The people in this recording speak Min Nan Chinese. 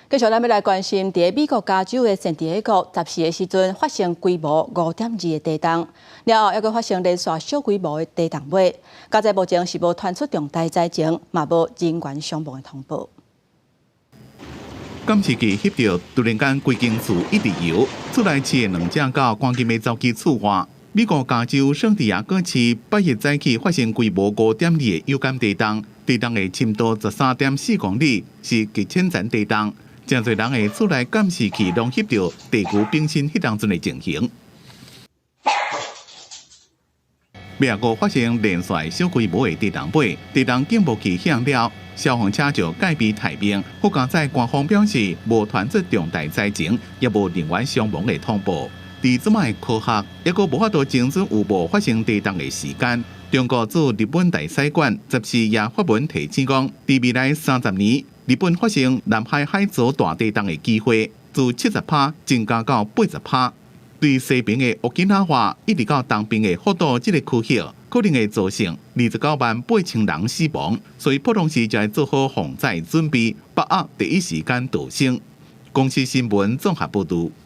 繼續咱欲來關心，佇美國加州的聖地亞哥，14的時陣發生規模5.2的地動，了後猶閣發生連續小規模的地動尾，佳哉目前是無傳出重大災情，嘛無人員傷亡的通報。監視器翕著，突然間規間厝一直搖，厝內飼的兩隻狗趕緊欲走去厝外。美國加州聖地亞哥市8日早起發生規模5.2的有感地動，地動的深度13.4公里，是極淺層地動。誠濟人的厝內監視器攏翕著地牛變身彼當陣的情形。美國發生連續小規模的地動尾，地動警報器響了，消防車就戒備待命。好佳哉官方表示，無傳出重大災情，也無人員傷亡的通報。佇這擺科學，猶閣無法度精準有無發生地動的時間。中國駐日本大使館14也發文提醒講，佇未來30年，日本發生南海海槽大地動的機會，自70趴增加到80趴。對西邊的沖繩一直到東邊的福島這个區域，可能會造成29萬8千人死亡。所以普通時就愛做好防災準備，把握第一時間逃生。公視新聞綜合報導。